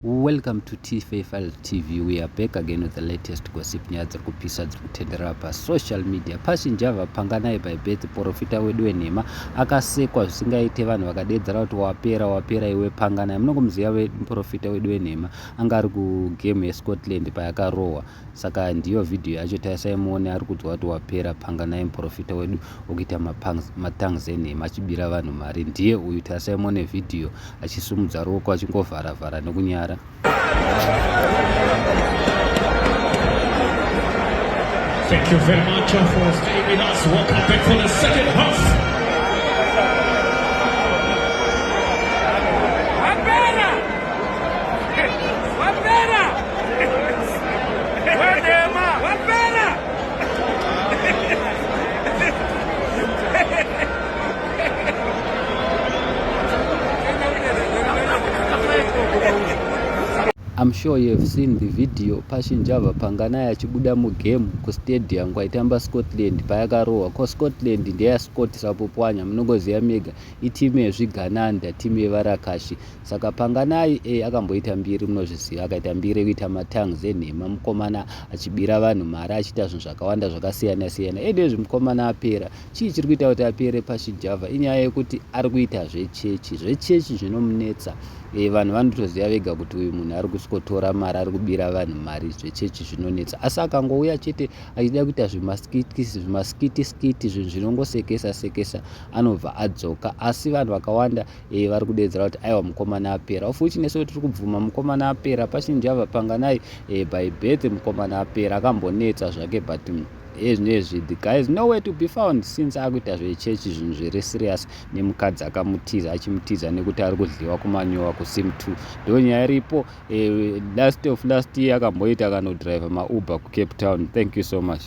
Welcome to Tfafal TV. We are back again with the latest gossip nyaya dziri kupisa dziri kutenderera pasocial media. Passion Java Panganai by birth profita wedu wenhema akasekwa zvisingaite vanhu vakadedzera kuti wapera wapera iwe Panganai. Munongomuziva muprofita wedu wenhema anga ari kugame yeScotland payakarohwa saka ndiyo vhidhiyo yacho tarisai muone ari kudzwa kuti wapera Panganai muprofita wedu wekuita matangs enhema achibira vanhu mari ndiye uyu tarisai muone vhidhiyo achisumudza ruoko achingovhara vhara nekunyara. Thank you very much for staying with us. Welcome back for the second half. I'm sure you have seen the video Passion Java Panganai achibuda mugame kustadium kwaitamba Scotland payakarohwa ko Scotland ndeyaScott Sapopwanya munongoziva mega itimu yezvigananda timu yevarakashi Saka Panganai eh, akamboita mbiri munozviziva, akaita mbiri yekuita matangs enhema mukomana achibira vanhu mari achiita zvinhu zvakawanda zvakasiyana siyana. Edezvi mukomana apera. Chii chiri kuita kuti apere paChijava inyaya yekuti ari kuita zvechechi. Zvechechi zvinomunetsa. Eh, vanhu vanotoziva vega kuti uyu munhu ari kusikotora mari, ari kubira vanhu mari, zvechechi zvinonetsa. Asi akangouya chete achida kuita zvimaskiti zvimaskiti skiti zvinhu zvinongosekesa sekesa anobva adzoka. Asi vanhu vakawanda e, vari kudeedzera kuti aiwa mukomana apera of which nesu tiri kubvuma mukomana apera pashinjava panganai e, by birth mukomana apera akambonetsa zvake but ezvinezvi mm, the guy is nowhere to be found since akuita zvechechi zvinhu zviri serious nemukadzi akamutiza achimutiza nekuti ari kudliwa kumanyowa kusim 2 ndo nyaya iripo e, last of last year akamboita akanodriver mauber kucape town. Thank you so much.